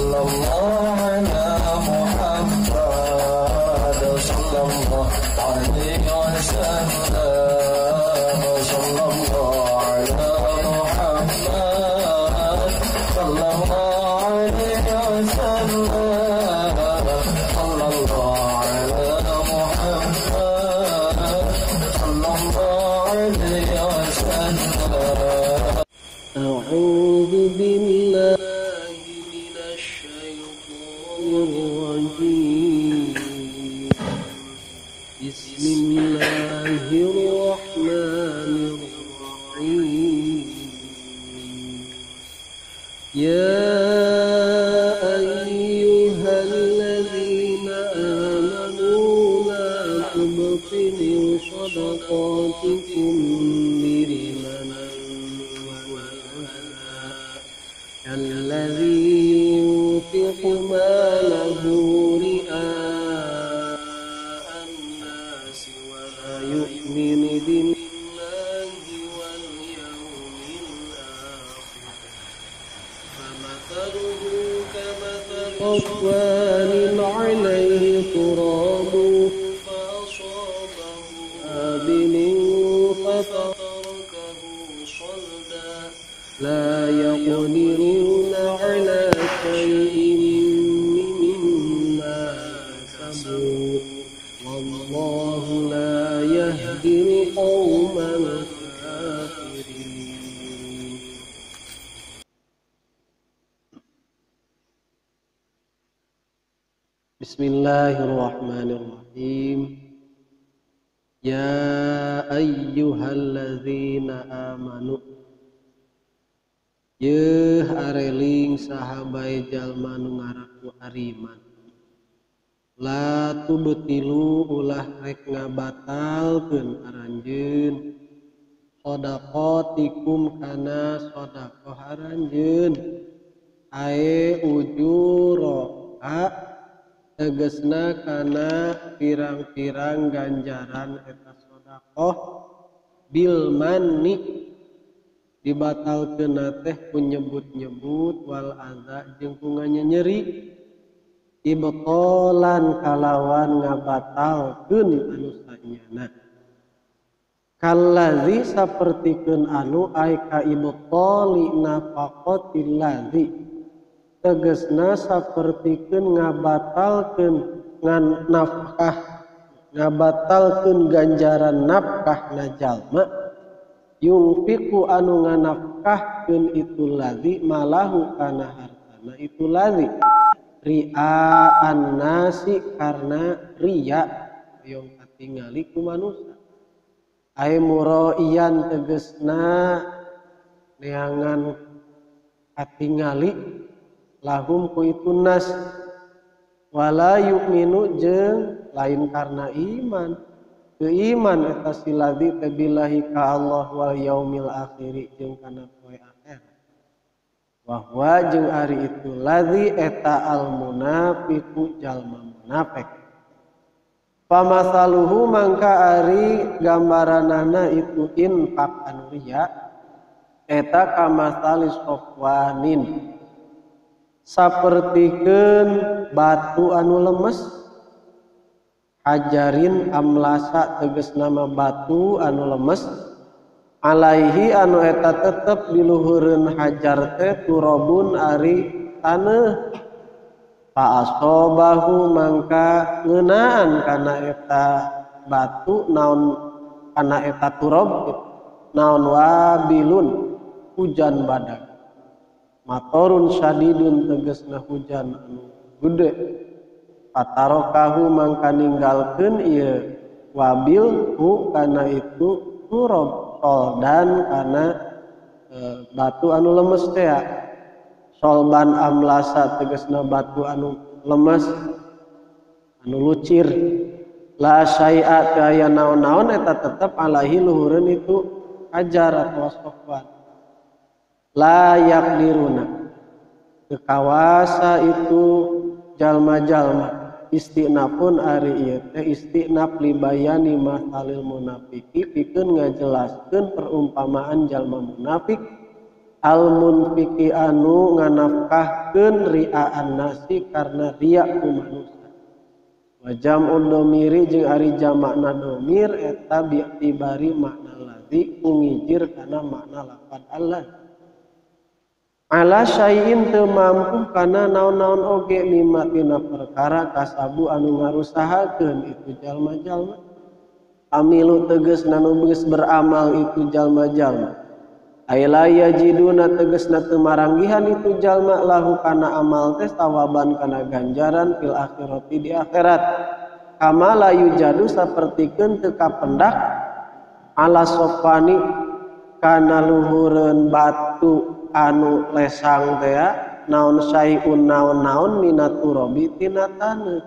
Sallallahu ala Muhammad sallallahu alaihi wasallam. Sallallahu ala Muhammad sallallahu alaihi wasallam. Sallallahu ala Muhammad sallallahu alaihi wasallam. A'udzu billahi minasy syaithanir rajim. Bismillahirrahmanirrahim. Ya ayyuhalladzina amanu la tubtilu shadaqatikum bil manni wal adha alladzi yunfiqu malahu ri'a an-nasi wa la yu'minu billahi wal yawmil akhir. Famathaluhu kamathali safwanin 'alayhi turabun fa-asabahu wabilun fatarakahu saldan la yaqdiruna 'ala syai'in mimma kasabu wallahu la yahdil qaumal kafirin. Bismillahirrahmanirrahim. Ya ayyuhalladzina amanu, yeuh areling sahabai jalma nu ngaraku ariman, la tubtilu ulah rek ngabatalkeun aranjeun shadaqatikum kana shadaqah aranjeun ae ujura tegesna kana pirang-pirang ganjaran eta shadaqah bil manni dibatalkeun teh ku nyebut-nyebut wal adza jeung ku nganyeri ibtalan kalawan ngabatalkeun anu sanyana kallazi sapertikeun anu ai ka ibtali nafaqatil ladzi tegesna sapertikeun ngabatalkeun ngan nafkah ngabatalkeun ganjaran nafkahna jalma yungfiku anu nganafkahkeun itu ladzi malahu kana hartana itu ladzi ri'a annasi karena riya hoyong katingali ku manusia ae muraiyan tegesna neangan katingali lahum ku itu nas wala yu'minu jeung lain karena iman keiman eta si ladzi teh billahi ka Allah wal yaumil akhir jeung kana poe akhirat wa huwa jeung ari itu ladzi eta al munafiqu jalma munafik pamasaluhu mangka ari gambaranana itu infak anu riya eta kamasali sofwanin sapertikeun batu anu lemes hajarin amlasa tegas nama batu anu lemes alaihi anu eta tetep diluhureun hajar teh turabun ari taneuh fa asobahu mangka ngeunaan kana eta batu naon kana eta turab naon wabilun hujan badak matorun syadidun tegasna hujan anu gede patarokahu mangka ninggalkeun ieu wabil hu kana itu turab soldan kana batu anu lemes teh solban amlasa tegasna batu anu lemes anu lucir la syai'a teu aya naon-naon eta tetep alaihi luhureun itu hajar atau sofwan la yaqdiruna kekawasa itu jalma-jalma istinapun ari ieu teh istinap libayani masalil munafiki pikeun ngajelaskeun perumpamaan jalma munafik Al munfiki anu nganafkahkeun riaan nasi karena riya ku manusia. Wa jam'ud domiri jeung ari jamakna domir eta bi'tibari makna ladzi ngijir kana makna lafad Allah. Ala syai'in teu mampu kana naon-naon oge mimma tina perkara kasabu anu ngarusahakeun itu jalma-jalma. Amilu tegasna nu geus beramal itu jalma-jalma. Aila yajiduna tegasna teu maranggihan itu jalma lahu kana amal teh tawaban kana ganjaran fil akhirati di akhirat. Kama la yujadu sapertikeun teu kapendak ala sofani kana luhureun batu anu lesang teh naon syai'un naon-naon minaturabi tina taneuh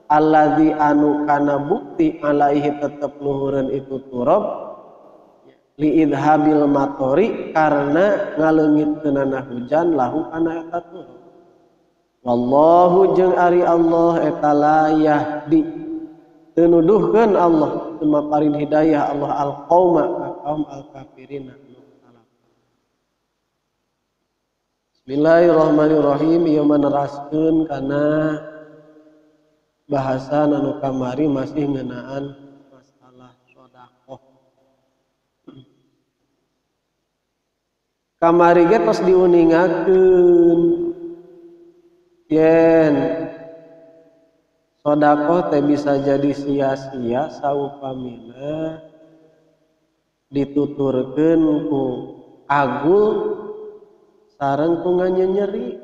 alladzi anu kana bukti alaihi tetep luhureun itu turab liidhabil matori karena ngaleungitkeunana hujan lahu kana eta turab. Wallahu jeung ari Allah eta la yahdi teu nuduhkeun Allah teu maparin hidayah Allah al qauma ka kaum al kafirin. Bismillahirrahmanirrahim. Ieu maneraskeun kana bahasan anu kamari masih ngeunaan masalah sedekah. Kamari ge tos diuningakeun yen sedekah teh bisa jadi sia-sia saupamina dituturkeun ku agul sareng ku nganyenyeri.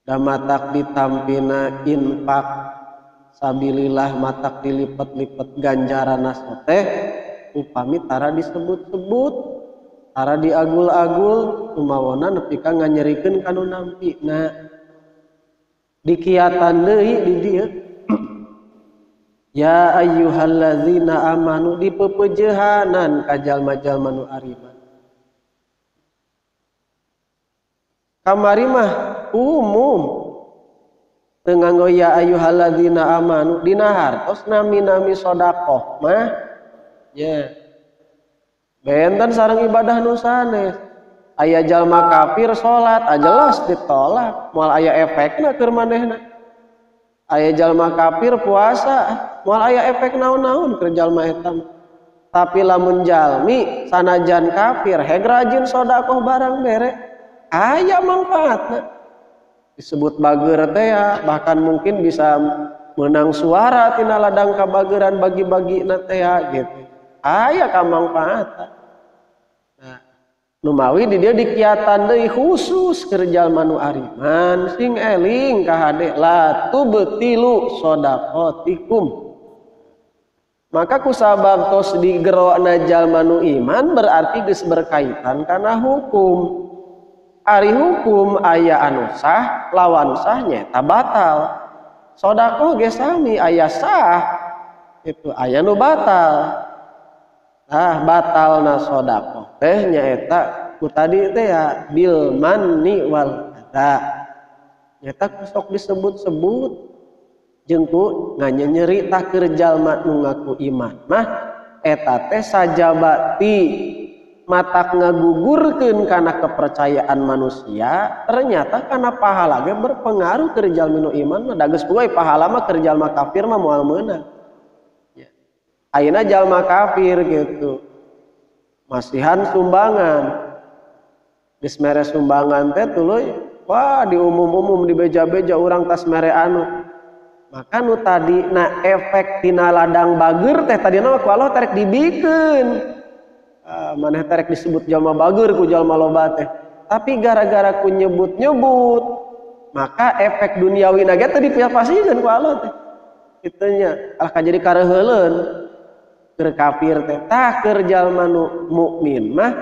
Da matak ditampina infak sabilillah matak dilipet-lipet ganjaran teh upami tara disebut-sebut tara diagul-agul kumawona nepi ka nganyerikeun ka nu nampina. Dikiatan deui di dieu ya ayyuhallazina amanu dipepeujehanan ka jalma-jalma nu ariman. Kamari mah umum teu nganggo ya ayyuhallazina amanu dina hartos nami-nami sedekah mah nya benten sareng ibadah nu sanes. Aya jalma kafir salat jelas ditolak moal aya efekna keur manehna. Aya jalma kafir puasa moal aya efek naon-naon keur jalma eta. Tapi lamun jalmi sanajan kafir heg rajin sedekah barang bere aya manfaatna. Disebut bager teh ya, bahkan mungkin bisa menang suara tina ladang kabageran bagi-bagina teh ya gitu. Aya kamangfaatan. Nah, numawi di dieu dikiatan deui khusus keur jalma nu ariman sing eling ka hade la tubtilu shadaqatikum. Maka kusabab tos digerokna jalma nu iman berarti geus berkaitan kana hukum. Ari hukum aya anu sah lawan sah nyaeta batal. Sedekah ge sami aya sah itu aya nu batal. Nah batalna sedekah teh nyaeta ku tadi teh ya bil manni wal adza. Nyaeta sok disebut-sebut jeung ku nganyenyeri tah keur jalma nu ngaku iman mah eta teh sajabati matak ngagugurkeun kana kepercayaan manusia ternyata kana pahala ge berpengaruh keur jalmi nu iman mah da geus poe pahala mah keur jalma kafir mah moal meunang. Ayeuna jalma kafir gitu masihan sumbangan geus mere sumbangan teh tuluy wah diumum-umum dibeja-beja urang tas mere anu. Maka nu tadi na efek tina ladang bager teh tadina mah ku Allah terek dibikeun. Maneh terek disebut jalma bager ku jalma loba teh. Tapi gara-gara ku nyebut-nyebut maka efek duniawi na ge teh dipasihkeun ku Allah teh. Kitunya alah ka jadi kareuheuleun keur kafir teh. Tah keur jalma nu mukmin mah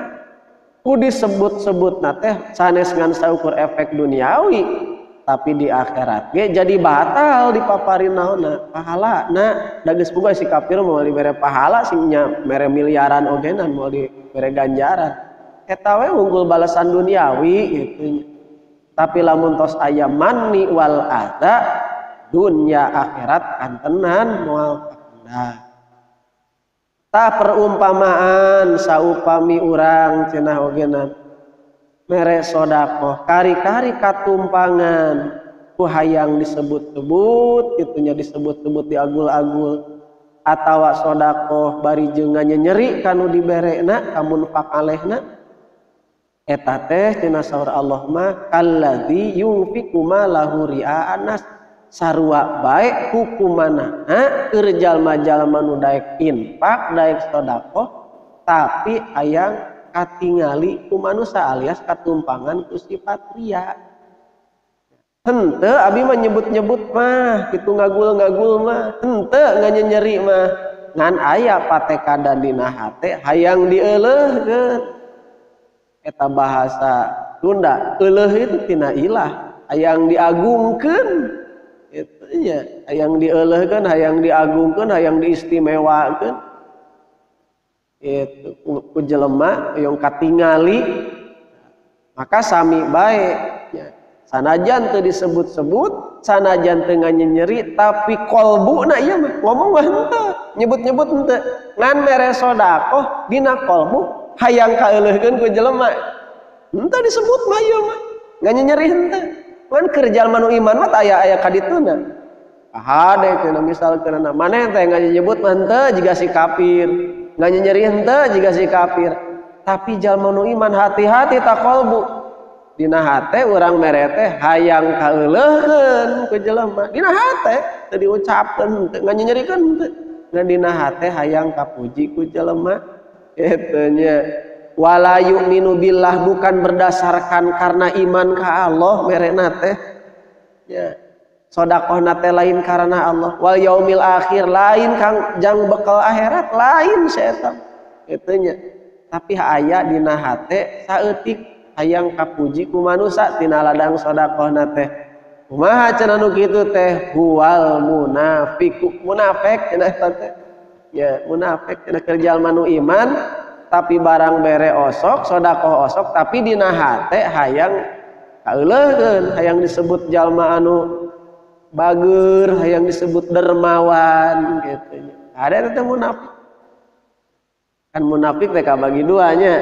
ku disebut-sebutna teh sanes ngan saukur efek duniawi tapi di akhirat ge jadi batal dipaparin naonna pahala na da geus boga si kafir moal dibere pahala sing nya mere miliaran ogenan moal dibere ganjaran eta we unggul balasan duniawi gitu. Tapi lamun tos aya manni wal adza dunya akhirat kantenan moal kapendak. Tah perumpamaan saupami urang cenah ogena mere sedekah kari-kari katumpangan ku hayang disebut-sebut kitunya disebut-sebut diagul-agul atawa sedekah bari jeung nyeri kanu diberena kamun fakalehna eta teh cenah saur Allah mah kalladzi yunfiqu malahu ria'an nas sarua bae hukumana keur jalma-jalma nu daek infak daek sedekah tapi hayang katingali ku manusa alias katumpangan ku sifat riya. Henteu abi mah nyebut-nyebut mah kitu ngagul-ngagul mah henteu nganyenyeri mah ngan aya patekadan dina hate hayang dieuleuhkeun. Eta bahasa Sunda euleuh itu tina ilah hayang diagungkeun. Itu nya hayang dieuleuhkeun, hayang diagungkeun, hayang diistimewakeun. Itu ku jelema yang katingali maka sami bae nya. Sanajan teu disebut-sebut, sanajan teu nganyenyeri tapi kolbuna ieu mah ngomong mah henteu, nyebut-nyebut henteu. Ngan mere sedekah dina kolbu hayang kaeuleuhkeun ku jelema. Henteu disebut mah ieu mah, nganyenyeri henteu. Ngan keur jalma nu iman mah aya-aya kadituna. Hade cenah misalkeun maneh teh nganyebut mah henteu jiga si kafir, nganyenyeri henteu jiga si kafir. Tapi jalma nu iman hati-hati ta kolbu. Dina hate urang mere teh hayang kaeuleuhkeun ku jelema. Dina hate teu diucapkeun, teu nganyerikeun teu. Ngan dina hate hayang kapuji ku jelema. Kitu nya. Wala yu'minu billah bukan berdasarkan karena iman ka Allah merena teh. Ya. Sedekahna teh lain karena Allah. Wal yaumil akhir lain kang jang bekal akhirat lain setan. Kitu nya. Tapi aya dina hate saeutik hayang kapuji ku manusa tina ladang sedekahna teh. Kumaha cenah nu kitu teh huwal munafiku munafik cenah eta teh. Ya, munafik cenah keur jalma nu iman tapi barang bere osok, sedekah osok tapi dina hate hayang kaeuleuhkeun, hayang disebut jalma anu bager, hayang disebut dermawan kitu nya. Ada teh munafik. Kan munafik teh kabagi dua nya.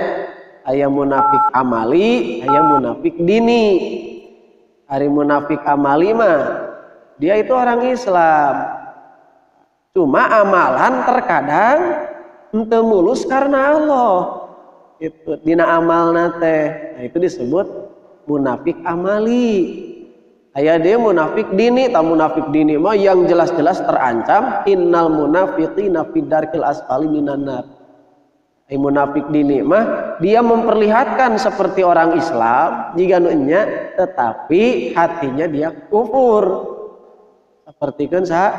Aya munafik amali, aya munafik dini. Ari munafik amali mah dia itu orang Islam. Cuma amalan terkadang henteu mulus karena Allah. Itu dina amalna teh. Nah, itu disebut munafik amali. Aya dia munafik dini, ta munafik dini mah yang jelas-jelas terancam innal munafiqina fid darkil asfali minan nar. Munafik dini mah dia memperlihatkan seperti orang Islam jika nunya tetapi hatinya dia kufur. Seperti kan sana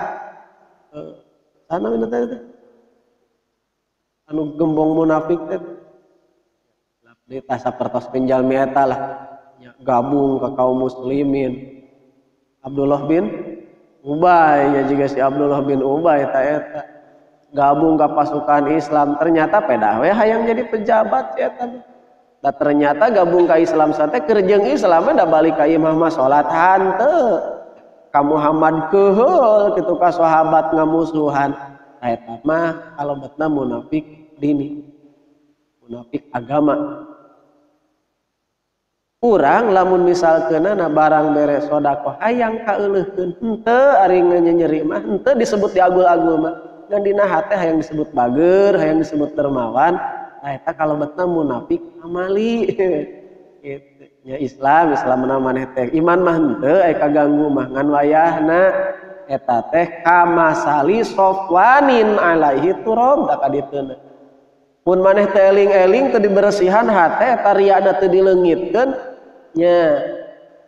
teh anu gembong munafik teh tah sapertos penjalmi eta lah gabung ke kaum muslimin. Abdullah bin Ubay ya juga si Abdullah bin Ubay ta eta gabung ke pasukan Islam ternyata pedah we hayang jadi pejabat ya eta. Da ternyata gabung ke Islam sate keur jeung Islam da balik ka imah mah salat hanteu. Ka Muhammad keheul kitu ka sahabat ngamusuhan. Nah eta mah kalebetna munafik dini. Munafik agama. Urang lamun misalkeunana barang bere sedekah hayang kaeuleuhkeun henteu ari nyenyeri mah henteu disebut diagul-agul mah. Ngan dina hate hayang disebut bager, hayang disebut dermawan, nah eta kalebetna munafik amali. Gitu. Ya Islam, Islam mah maneh teh iman mah henteu aya kaganggu mah ngan wayahna eta teh kamasali sofwanin alaihi turab da kadituna. Mun maneh teh eling-eling teu diberesihan hate eta riana teu dileungitkeun nya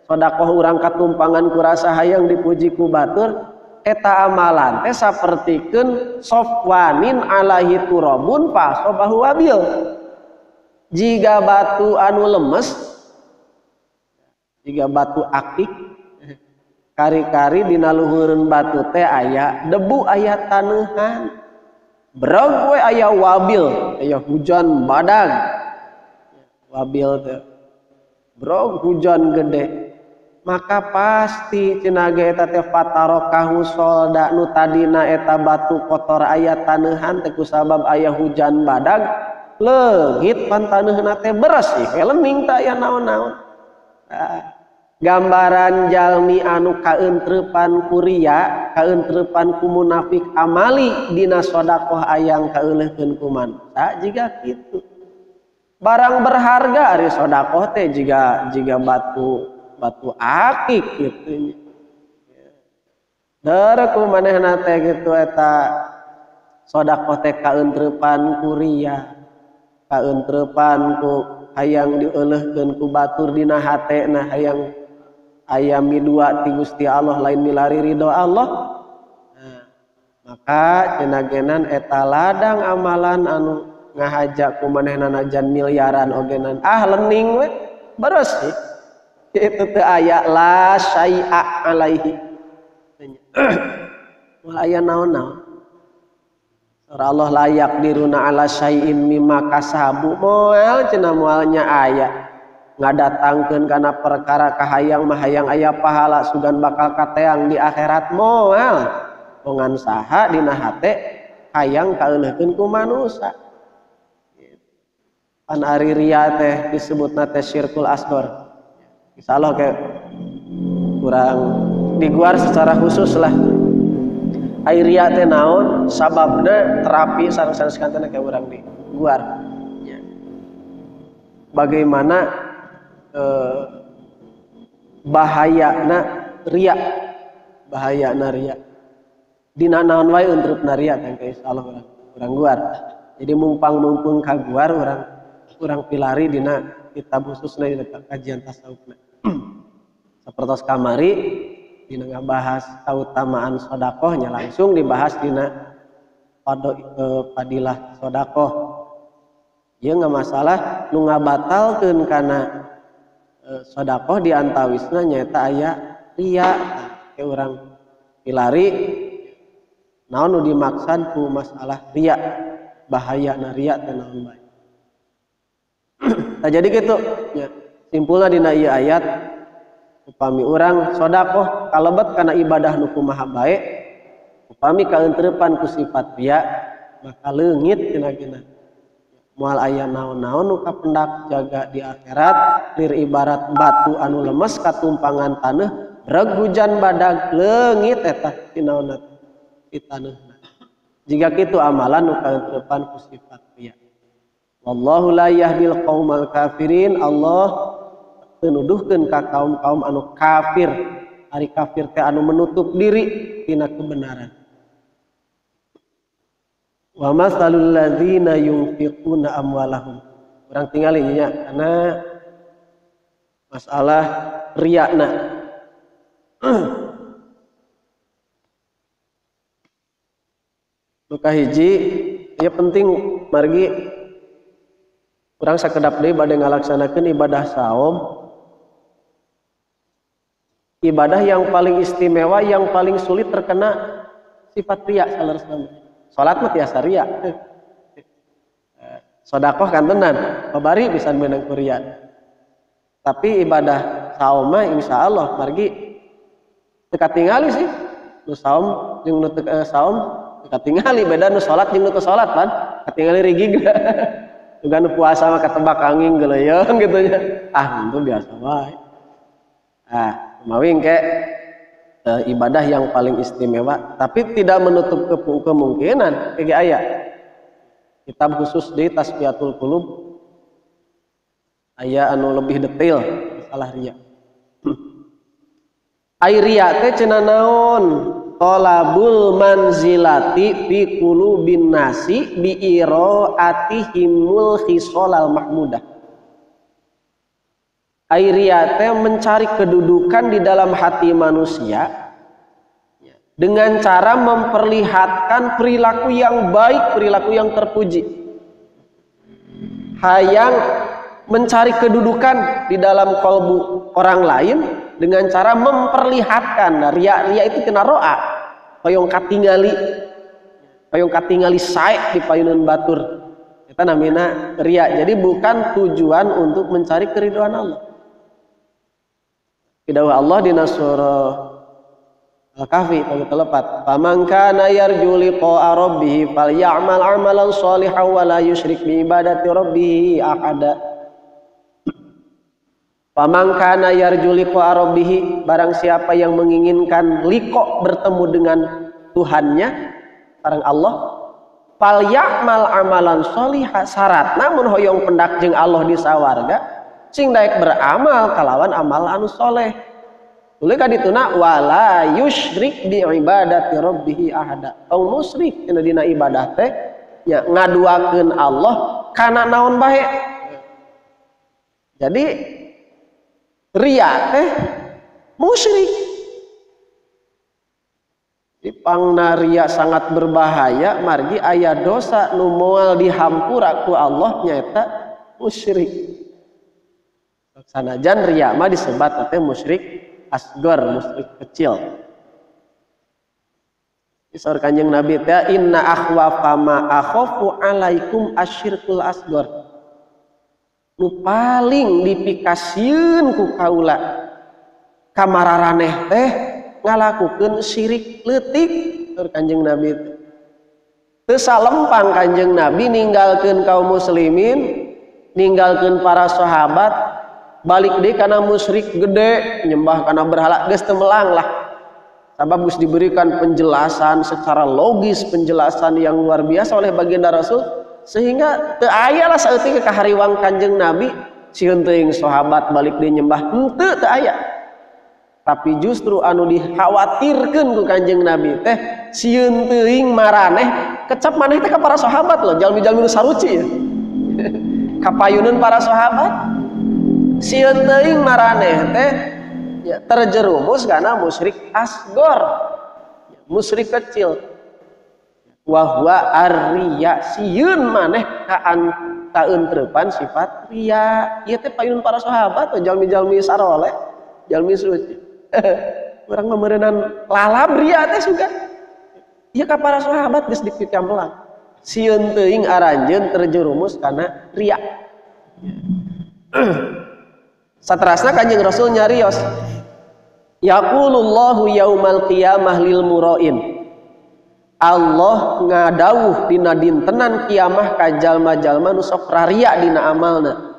sedekah urang katumpangan ku rasa hayang dipuji ku batur. Eta amalan teh sapertikeun sofwanin alaihi turabun fasobahu wabil. Jika batu anu lemes, jika batu akik, kari-kari dina luhureun batu teh aya debu aya taneuhan. Brog we aya wabil, aya hujan badag. Wabil teh. Brog hujan gede. Maka pasti cenah ge eta teh fatarokahu solda nu tadina eta batu kotor aya taneuhan teh kusabab aya hujan badag leungit pan taneuhna teh beresih we lening teh aya naon-naon. Nah, gambaran jalmi anu kaeuntreupan ku riya, kaeuntreupan ku munafik amali dina sedekah ayang kaeuleuhkeun ku manusia jiga kitu. Barang berharga ari sedekah teh jiga batu akik kitu. Deur ku manehna teh kitu eta sedekah teh kaeuntreupan ku riya, kaeuntreupan ku hayang dieuleuhkeun ku batur dina hatena, hayang aya midua ti Gusti Allah lain milari ridho Allah. Nah, maka cenagenan eta ladang amalan anu ngahaja ku manehna najan miliaran ogenan ah lening we beresih itu teu aya la syai'a alaihi. Moal aya naon-naon. Surah Allah layak diruna ala syai'in mimma kasabu moal cenah moalnya aya ngadatangkeun kana perkara kahayang mah hayang aya pahala sugan bakal kateang di akhirat moal ngan saha dina hate hayang kaeuleuhkeun ku manusa. Pan ari riya teh disebutna teh syirkul asghar. Insyaallah kayak kurang diguar secara khusus lah. Ari riya teh naon sababna terapi sareng sanes kantena kayak urang diguar. Bagaimana bahayana riya, bahayana riya dina naon wae untrupna riya teh insyaallah urang guar. Jadi mumpang-mumpung kaguar urang pilari dina kitab khususna dina kajian tasawufna. Sapertos kamari dina ngabahas kautamaan sedekahnya langsung dibahas dina fadilah sedekah. Ieu ngamasalah nu ngabatalkeun kana sedekah di antawisna nyaeta aya riya. Ke urang pilari naon nu dimaksad ku masalah riya, bahayana riya teh naon bae. Nah, jadi gitu ya. Simpulna dina ieu ayat upami urang sedekah kalebet kana ibadah nu kumaha bae, upami kaeunteupan ku sifat riya maka leungit cenah-cenah. Moal aya naon-naon nu kapendak jaga di akhirat lir ibarat batu anu lemes katumpangan taneuh reg hujan badag leungit eta dinaonna di taneuhna. Jika kitu amalan nu kaeunteupan ku sifat riya. Wallahu la yahdil qaumal kafirin. Allah teu nuduhkeun ka kaum-kaum anu kafir. Ari kafir teh anu menutup diri tina kebenaran. Wa masalul ladzina yunfiquna amwalahum. Urang tingali nya karena masalah riyana. Nu kahiji ieu penting margi urang sakedap deui bade ngalaksanakeun ibadah saum. Ibadah yang paling istimewa, yang paling sulit terkena sifat riya saleresna. Salat mah tiasa riya. Sedekah kantenan, babari bisa meunang ku riya. Tapi ibadah saum mah insyaallah margi teu katingali sih. Nu saum jeung nu teu saum teu katingali, beda nu salat jeung nu teu salat pan katingali rigigna. Juga nu puasa mah katebak angin geuleuyeung gitu nya. Ah, itu biasa wae. Ah, mawi engke ibadah yang paling istimewa, tapi tidak menutup kemungkinan ge aya. Kitab khusus di Tasfiyatul Qulub aya anu lebih detail masalah riya. Ai riya teh cenah naon? Talabul manzilati fi qulubin nasi bi iraatihimul khisalal mahmudah. Ai riya teh mencari kedudukan di dalam hati manusia dengan cara memperlihatkan perilaku yang baik, perilaku yang terpuji. Hayang mencari kedudukan di dalam kolbu orang lain dengan cara memperlihatkan. Nah, riya itu kena roa, hoyong katingali sae di payunan batur. Eta namina riya. Jadi bukan tujuan untuk mencari keridhaan Allah. Pidawuh Allah dina surah Al-Kahfi pami telepat. Faman kana yarju liqa'a rabbih falyamal amalan sholihan wa la yusyrik bi ibadati rabbih ahada. Faman kana yarju liqa'a rabbih, barang siapa yang menginginkan liqa bertemu dengan Tuhannya, barang Allah, falyamal amalan sholihan, syaratna mun hoyong pendak jeung Allah di sawarga sing daek beramal kalawan amal anu soleh. Tuluy ka dituna wala yusyrik bi ibadati rabbih ahada. Tong musyrik dina ibadah teh nya ngaduakeun Allah kana naon bae. Jadi riya teh musyrik. Dipangna riya sangat berbahaya margi aya dosa nu moal dihampura ku Allah nyaeta musyrik. Sanajan riya mah disebat teh musyrik asgor, musyrik kecil. Saur Kanjeng Nabi teh inna akhwafa ma akhafu alaikum asyirkul asgor. Nu paling dipikasieun ku kaula kamararaneh teh ngalakukeun syirik leutik. Saur Kanjeng Nabi teh teu salempang Kanjeng Nabi ninggalkeun kaum muslimin, ninggalkeun para sahabat, balik deui kana musyrik gede, nyembah kana berhala, geus teu melang lah. Sabab geus diberikan penjelasan secara logis, penjelasan yang luar biasa oleh baginda Rasul, sehingga teu aya lah saeutik kahariwang Kanjeng Nabi sieun teuing sahabat balik deui nyembah, henteu teu aya. Tapi justru anu dikhawatirkeun ku Kanjeng Nabi teh sieun teuing maraneh kecap maneh teh ka para sahabat loh, jalmi-jalmi nu saruci ya. Kapayuneun para sahabat sieun teuing maraneh teh ya, terjerumus karena musyrik asgor, ya, musyrik kecil. Wa huwa ar-riya, sieun maneh kaan kaeuntreupan sifat riya. Ieu teh payun para sahabat jalmi-jalmi saroleh, jalmi suci. Urang mah meureunnan lalab riya teh sugan. Ieu ka para sahabat geus dipikamelang. Sieun teuing aranjeun terjerumus kana riya. Saterasna Kanjeng Rasul nyarios, yaqulullahu yaumal qiyamah lil murain. Allah ngadawuh dina dintenan kiamah ka jalma-jalma nu sok raria dina amalna.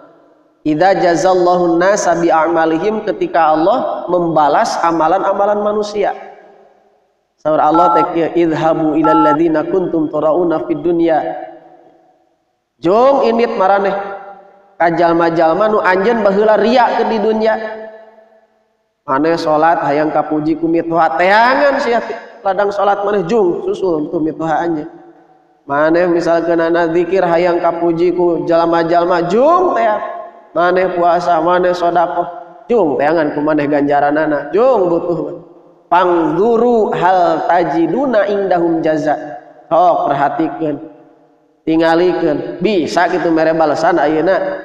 Idza jazallahu an-nasa bi a'malihim, ketika Allah membalas amalan-amalan manusia. Saur Allah teh kieu, idhabu ilal ladzina kuntum tarauna fid dunya. Jong indit maraneh ka jalma-jalma nu anjeun baheula ria ke di dunya. Maneh salat hayang kapuji ku mitoha teangan sia ladang salat maneh jung susul tu mitoha anjeun. Maneh misalkeun ana zikir hayang kapuji ku jalma-jalma jung teh. Maneh puasa, maneh sedekah jung teangan ku maneh ganjaranana jung butuh. Pangzuru hal tajiduna indahum jaza. Sok perhatikeun, tingalikeun, bisa kitu mere balesan ayeuna.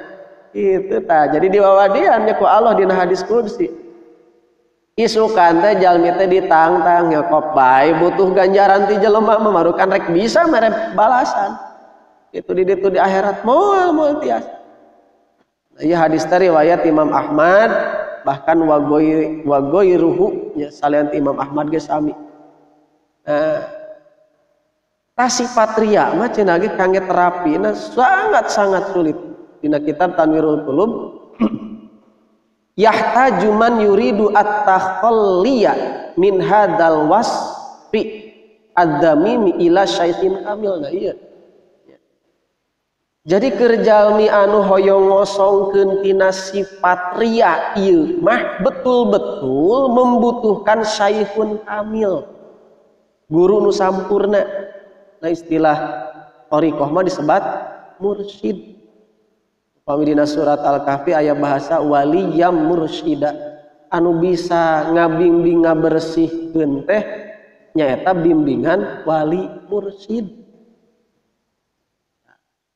Itu tah jadi diwawadian nya ku Allah dina hadis qudsi. Isukan teh jalmi teh ditangtang ya kop bae butuh ganjaran ti jelema mah marukan rek bisa mere balasan. Itu di ditu di akhirat moal moal tiasa. Nah, ieu hadis teh riwayat Imam Ahmad bahkan wagoiruhu nya salian ti Imam Ahmad ge sami. Nah, sifat riya mah cenah ge kangge terapina sangat-sangat sulit. Dina kitab Tanwirul Qulub yahtaju man yuridu at-takhalliya min hadzal wasfi ad-damimi ila syaithin kamil. Nah iya. Jadi keur jalmi anu hoyong ngosongkeun tina sifat riya ieu mah betul-betul membutuhkan syaihun kamil, guru nu sampurna. Nah istilah thariqah mah disebat mursyid. Upami dina surat Al-Kahfi aya bahasa waliyam mursyida, anu bisa ngabimbing ngabersihkeun teh nyaeta bimbingan wali mursyid.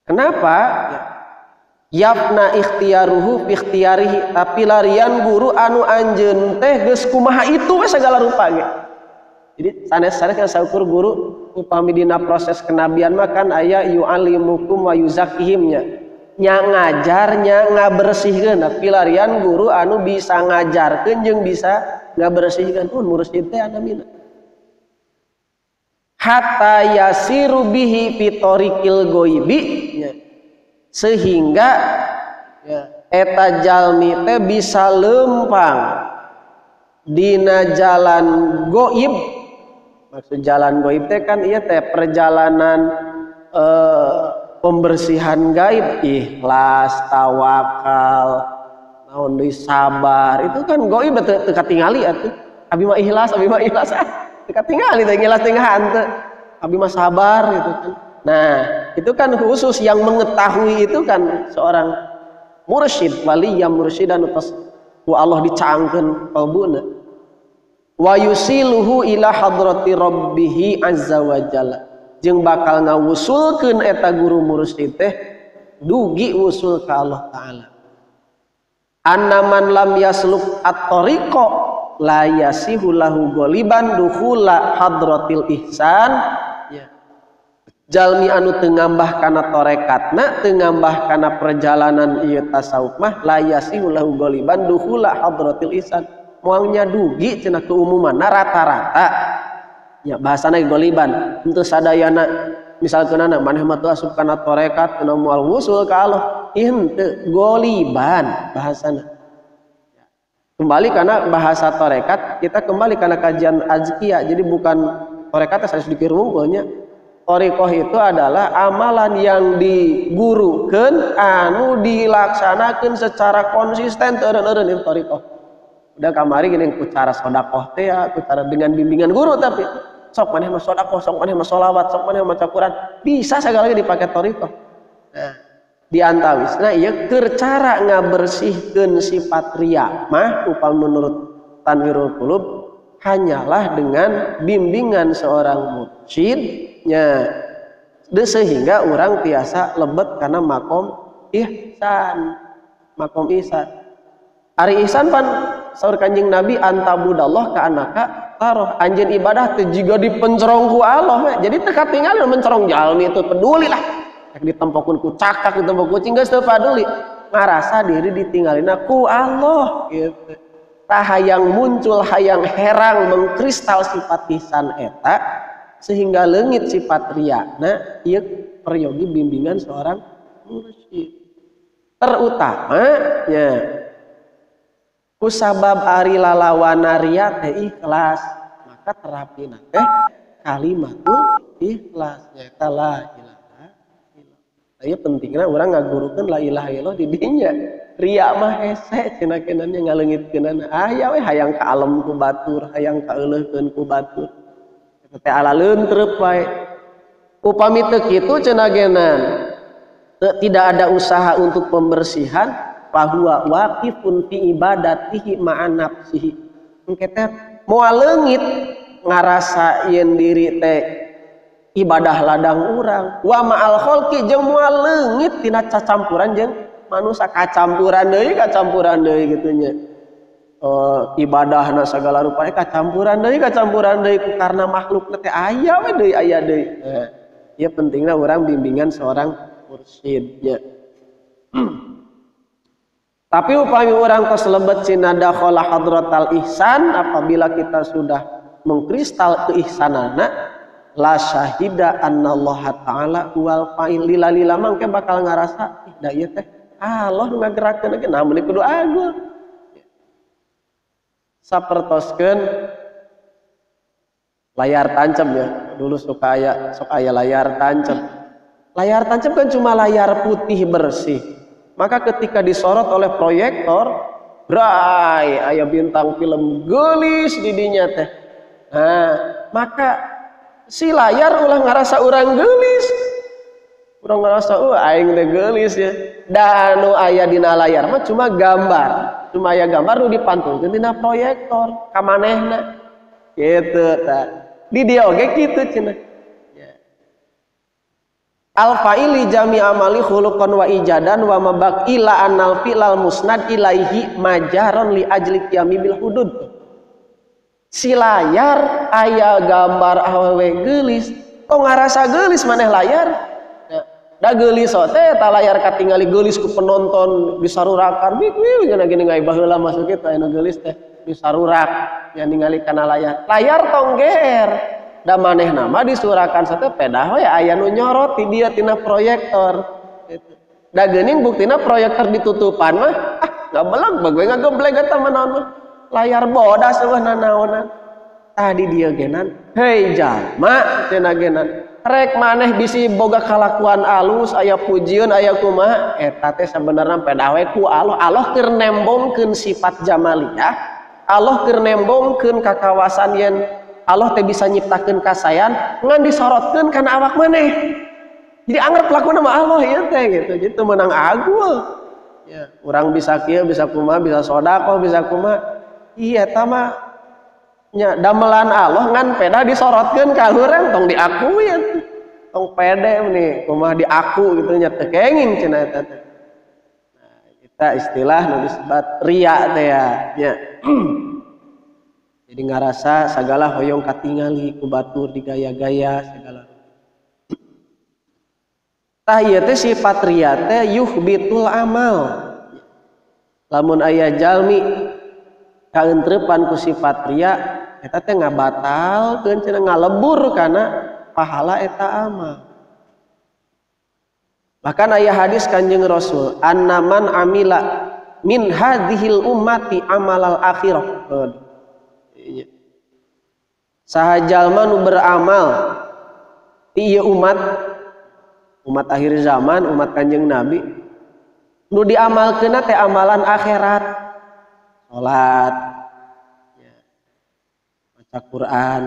Kenapa? Yafna ikhtiyaruhu fi ikhtiyarihi, tapi larian guru anu anjeun teh geus kumaha itu we segala rupa ge. Jadi sanes-sanes kan saukur guru upami dina proses kenabian mah kan aya yu'allimukum wa yuzakkihim nya. Nya ngajar nya ngabersihkeun. Nah, pilarian guru anu bisa ngajarkeun jeung bisa ngabersihkeun. Mursyid teh anamina. Hatta yasiru bihi fi tariqil ghaibi nya. Sehingga ya, eta jalmi teh bisa lempang dina jalan goib. Maksud jalan goib teh kan ieu teh perjalanan pembersihan gaib, ikhlas, tawakal, naon deui sabar, itu kan goib teu katingali atuh. Abi mah ikhlas, abi mah ikhlas. Teu katingali teh ikhlas teh hanteu. Abi mah sabar gitu kan. Nah, itu kan khusus yang mengetahui itu kan seorang mursyid, wali yang mursyidan atas ku Allah dicaangkeun kalbuna. Wa yusiluhu ila hadrati rabbih azza wa jalla. Jeung bakal ngawusulkeun eta guru mursyid teh dugi wusul ka Allah taala. Annaman lam yasluk at-tariqa la yasihu lahu ghaliban dukhula hadratil ihsan. Ya. Jalmi anu teu ngambah kana tarekatna, teu ngambah kana perjalanan ieu tasawuf mah la yasihu lahu ghaliban dukhula hadratil ihsan. Moalnya dugi cenah keumumanna rata-rata. Ya bahasana goliban henteu sadayana misalkeunana maneh mah teu asup kana tarekat kana moal wusul ka Allah, henteu goliban bahasana. Kembali karena bahasa tarekat kita kembali karena kajian azkiyah, jadi bukan tarekat saya sedikit wungkulnya. Thariqah itu adalah amalan yang digurukeun anu dilaksanakeun secara konsisten teu eureun-eureun itu thariqah. Udah kamari gini ku cara sedekah teh ya, ku cara dengan bimbingan guru tapi sok maneh mah sedekah, sok maneh mah sholawat, sok maneh maca Quran, bisa sagalana dipake thariqah. Nah, di antawisna ieu keur cara ngabersihkeun sifat riya mah upami menurut Tanwirul Qulub hanyalah dengan bimbingan seorang mursyid nya, sehingga orang tiasa lebet karena makom ihsan. Makom ihsan. Ari ihsan pan saur Kanjeng Nabi antabudallah ka anaka taroh, anjeun ibadah teh jiga dipencerong ku Allah we. Jadi teu katingali mencerong jalmi itu peduli lah. Rek ditempokeun ku cakak, ditempok kucing geus teu paduli. Ngarasa diri ditinggalina ku Allah gitu. Tah hayang muncul hayang herang mengkristal sifat ihsan eta sehingga leungit sifat riyana ieu peryogi bimbingan seorang mursyid. Terutama nya kusabab ari lalawana riya teh ikhlas, maka terapina teh kalimatul ikhlas nyaeta la ilaha illallah. Ieu pentingna urang ngagurukeun la ilaha illallah di dinya. Riya mah hese cenah kenannya ngaleungitkeunana. Aya we hayang ka alem ku batur, hayang ka euleuhkeun ku batur. Eta teh ala leuntreup wae. Upami teu kitu cenah genan, tidak ada usaha untuk pembersihan, bahwa waqifun fi ibadatihi ma'an nafsihi. Engke teh moal leungit ngarasa yen diri teh ibadah ladang urang, wa ma'al khalqi jeung moal leungit tina cacampuran jeung manusia, kacampuran deui kitu nya. Ibadahna sagala rupana kacampuran deui karena makhlukna teh aya we deui aya deui. Nah, ieu pentingna urang bimbingan seorang mursyid nya. Tapi upami urang tos lebet cina dakhala hadratal ihsan, apabila kita sudah mengkristal keihsanana, la syahida annallaha ta'ala wal fa'il lila lila mangke bakal ngarasa ih da ieu teh Allah nu ngagerakeun ge nah meuni kudu agul. Sapertoskeun layar tancap ya, dulu suka aya sok aya layar tancap. Layar tancap kan cuma layar putih bersih. Maka ketika disorot oleh proyektor, bray, aya bintang film geulis di dinya teh. Nah, maka si layar ulah ngarasa urang geulis. Urang ngarasa aing teh geulis ya. Da anu aya dina layar mah cuma gambar. Cuma aya gambar nu dipantulkeun dina proyektor ka manehna. Gitu tah. Di dia oge kitu cenah. Al-fa'ili jami amali khuluqan wa ijadan wa mabaq ila anal fi'lal musnad ilaihi majaron li ajli qiyami bil hudud. Si layar aya gambar awewe geulis, tong ngarasa geulis maneh layar. Nah, Da geulis teh eta layar katingali geulis ku penonton disarurakan wih wih gini gini ngai baheula masuk kitu anu geulis teh disarurak nya ningali kana layar. Layar tong geer. Da manehna mah disurakan sate pedah we aya nu nyorot ti dieu tina proyektor. Gitu. Da geuning buktina proyektor ditutupan mah ah ngabeleg bae ngageblek eta mah naon mah. Layar bodas eueuh nanaonan. Tadi dieu genan, hei jalma cenah genan. Rek maneh bisi boga kalakuan alus aya pujieun aya kumaha eta teh sabenerna pedah we ku Allah. Allah keur nembongkeun sifat jamaliyah, Allah keur nembongkeun kakawasan yen Allah teh bisa nyiptakeun kasayan ngan disorotkeun kana awak maneh. Jadi angger pelakuna mah Allah ieu teh gitu. Jadi teu meunang agul. Ya, urang bisa kieu, bisa kumaha, bisa sedekah, bisa kumaha. Iya eta mah nya damelan Allah ngan pedah disorotkeun ka urang tong diakui atuh. Tong pede nih kumaha diaku gitu nya teu kenging cenah eta teh. Nah, eta istilah nu disebut riya teh ya nya. Jadi ngarasa sagala hoyong katingali ku batur digaya-gaya segala. Tah ieu teh sifat riya teh yuhbitul amal. Lamun aya jalmi kaentrepan ku sifat riya eta teh ngabatalkeun cenah ngalebur kana pahala eta amal. Bahkan aya hadis Kanjeng Rasul, annaman amila min hadhil ummati amalal akhirah. Saha jalma nu beramal ti ieu umat, umat akhir zaman, umat Kanjeng Nabi, nu diamalkeunna teh amalan akhirat. Salat, ya, baca Quran,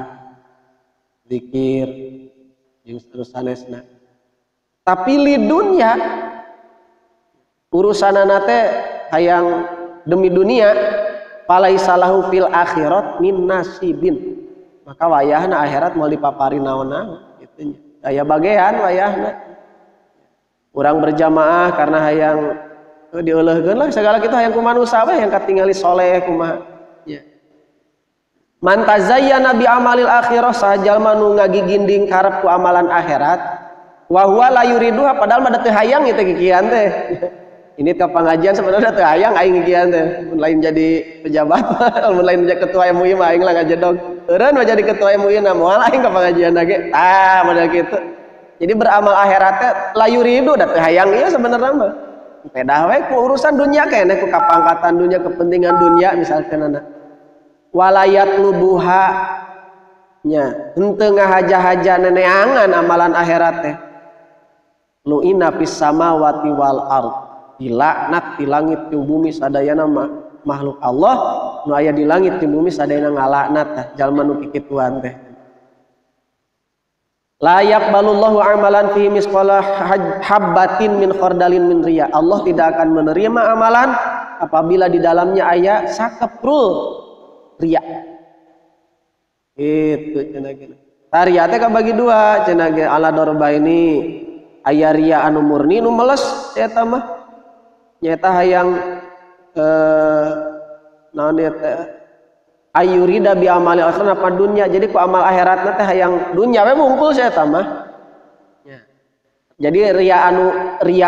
zikir, jeung sanesna. Tapi li dunya urusanana teh hayang demi dunia, falaisa lahu fil akhirat min nasibin. Maka wayahna akhirat moal dipapari naon-naon kitu nya. Aya bagean wayahna. Urang berjamaah karena hayang dieuleuhkeun lah segala kitu hayang ku manusa we yang katingali soleh kumaha nya. Man tazayyana bi amalil akhirah, sajalma nu ngagiginding karep ku amalan akhirat, wa huwa la yuriduha, padahal mah teu hayang ieu teh kikian teh. Ini ke pengajian sebenarnya teu hayang aing kikian teh. Mun lain jadi pejabat, mun lain jadi ketua MUI mah aing lah ngajedog. Eureun mah jadi ketua MUI na moal aing ke pengajian lagi. Tah model kitu. Jadi beramal akhirat teh la yuridu da teu hayang ieu sebenarnya mah. Pedah we ku urusan dunia keneh ku kapangkatan dunia, kepentingan dunia misalkan anak. Walayat lubuha nya henteu ngahaja-haja neneangan amalan akhirat teh. Lu'ina fis samawati wal ard, dilaknat di langit di bumi sadayana makhluk Allah nu aya di langit di bumi sadayana ngalaknat tah jalma nu kikituan teh. La yaqbalullahu amalan fihi misqala habbatin min khardalin min riya. Allah tidak akan menerima amalan apabila di dalamnya aya sakeprul riya. Itu cenah geuna. Tah riya teh kabagi dua cenah ge, ala dorba ini aya riya anu murni nu meles eta mah. Nyaeta hayang naon ieu teh ayurida bi amali akhirat apa dunya. Jadi ku amal akhiratna teh hayang dunya we mungkul sia eta mah. Ya. Jadi riya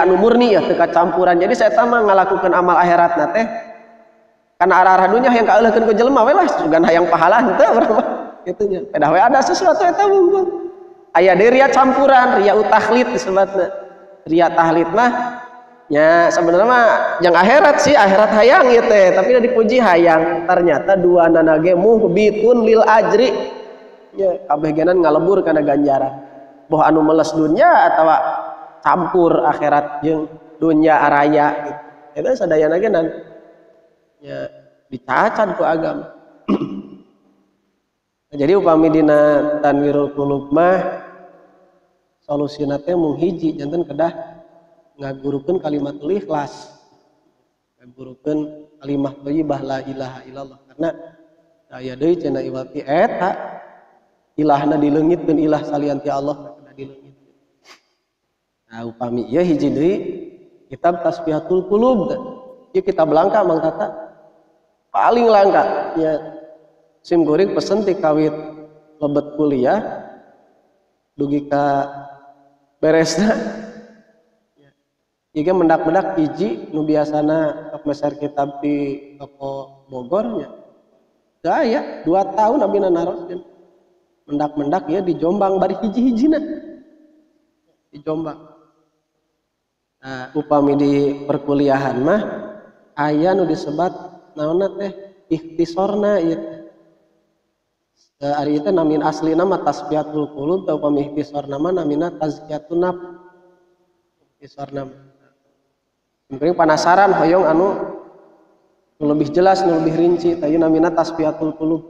anu murni ya teu kacampuran. Jadi saya eta mah ngalakukeun amal akhiratna teh kana arah-arah dunya hayang kaeuleuhkeun ku jelema we lah, sugan hayang pahala henteu urang mah kitu nya. Pedah we ada sesuatu eta mungkul. Aya deui riya campuran, riya tahlid disebutna. Riya tahlid mah ya sebenarnya mah yang akhirat sih, akhirat hayang ieu teh, tapi da dipuji hayang. Ternyata dua nana ge muhbitun lil ajri. Ya kabeh genan ngalebur kana ganjaran. Boh anu meles dunya atawa campur akhirat jeung dunya araya gitu. Eta sadayana genan. Ya dicacat ku agama. Jadi upami dina Tanwirul Qulub mah solusina teh mung hiji, janten kedah ngagurukeun kalimat ikhlas, ngagurukeun kalimah thayyibah la ilaha illallah, karena aya deui cenah iwati eta ilahna dileungitkeun, ilah salian ti Allah kedah dileungitkeun. Nah upami ieu hiji deui kitab Tasfiyatul Qulub, ieu kitab langka Mang Tata, paling langka nya. Sim kuring pesen ti kawit lebet kuliah dugi ka beresna Ieu mendak-mendak hiji nu biasana sok meser kitab di toko Bogor nya. Teu aya 2 tahun abdi naroskeun. Mendak-mendak ieu di Jombang bari hiji-hijina. Di Jombang. Nah, upami di perkuliahan mah aya nu disebat naonna teh ikhtisorna ieu teh. Ari ieu teh namin aslina mah tasfiyatul qulub tah upami ikhtisorna mah namina tazkiyatun nafs. Ikhtisorna mah. Mungkin penasaran hoyong anu nu lebih jelas, nu lebih rinci, tah ieu namina tasfiyatul qulub.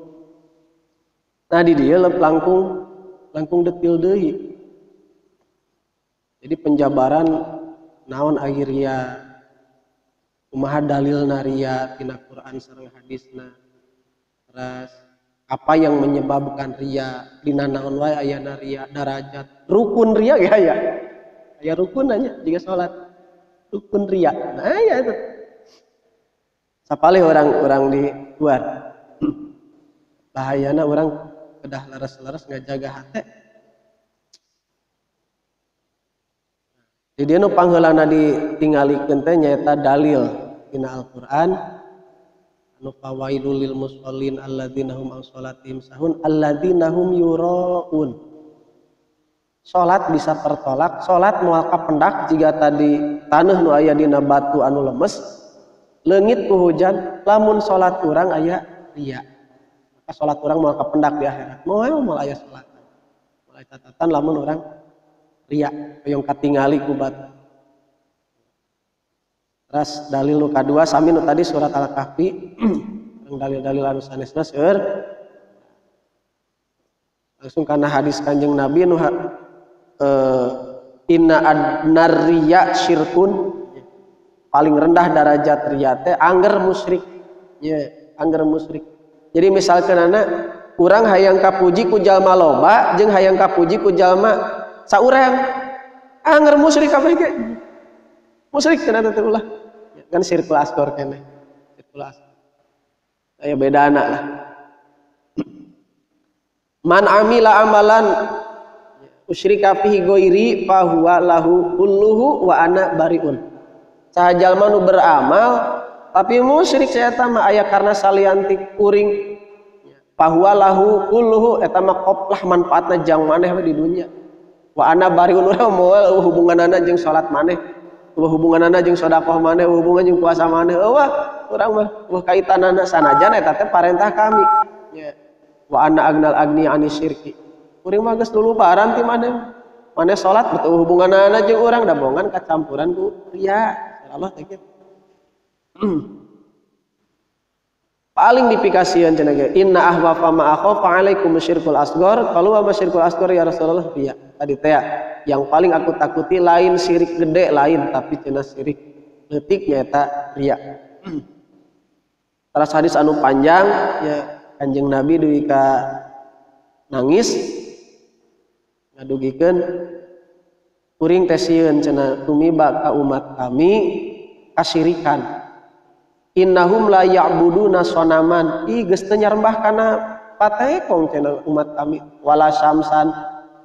Nah di dieu langkung detil deui. Jadi penjabaran naon ari ria, kumaha dalilna ria tina Quran sareng hadisna. Terus apa yang menyebabkan ria, dina naon wae ayana ria, darajat, rukun ria ge aya. Aya rukun nya jiga salat. Rukun ria. Nah aya itu. Sapalih orang-orang di luar. Bahayana orang kedah leres-leres ngajaga hate. Di dieu nu pangheulana ditinggalikeun teh nyaeta dalil dina Al-Qur'an anu fawailul lil musallin alladzina hum an sholatihim sahun alladzina hum yuraun. Salat bisa tertolak, salat moal kapendak jiga tadi taneuh nu aya dina batu anu lemes, leungit ku hujan, lamun salat urang aya ria. Maka salat urang moal kapendak di akhirat. Moal moal aya salat. Moal aya catatan lamun urang ria, hoyong katingali ku batu. Terus dalil nu kadua sami nu tadi surat Al-Kahfi, dalil-dalil anu sanesna seueur. Langsung kana hadis Kanjeng Nabi nu inna adnar riya syirkun, paling rendah darajat riya teh angger musyrik. Nya, angger musyrik. Jadi misalkan anak urang hayang kapuji ku jalma loba jeung hayang kapuji ku jalma saurang, angger musyrik kabeh ge. Musyrik cenah teh ulah. Kan syirkul asghar keneh. Syirkul asghar. Aya bedana lah. Man amila amalan usyrika fihi ghairi fahuwa lahu kulluhu wa ana bariun. Saha jalma nu beramal tapi musyrik saya mah aya karena salianti kuring, fahuwa lahu kulluhu eta mah koplah manfaatna jang maneh we di dunya. Wa ana bariun urang moal hubunganana jeung salat maneh, hubunganana jeung sedekah maneh, hubungan jeung puasa maneh. Eueuh urang mah eueuh kaitanana sanajan eta teh parentah kami. Nya. Wa ana agnal agni ani syirki. Kuring mah geus lulubaran ti maneh. Maneh salat betul hubunganana jeung urang da bongan kacampuran ku riya. Allah teh kitu. Paling dipikasieun cenah ge inna ahwafa ma akhafa alaikum syirkul asghar. Kalau wa syirkul asghar ya Rasulullah riya. Tadi teh yang paling aku takuti lain syirik gede lain tapi cenah syirik leutik nyaeta riya. Terus hadis anu panjang ya Kanjeng Nabi dugi ka nangis ngadugikeun kuring teh sieun cenah tumiba ka umat kami kasyirikan. Innahum la ya'buduna sonaman, ih geus teu nyarembah kana patekong cenah umat kami, wala syamsan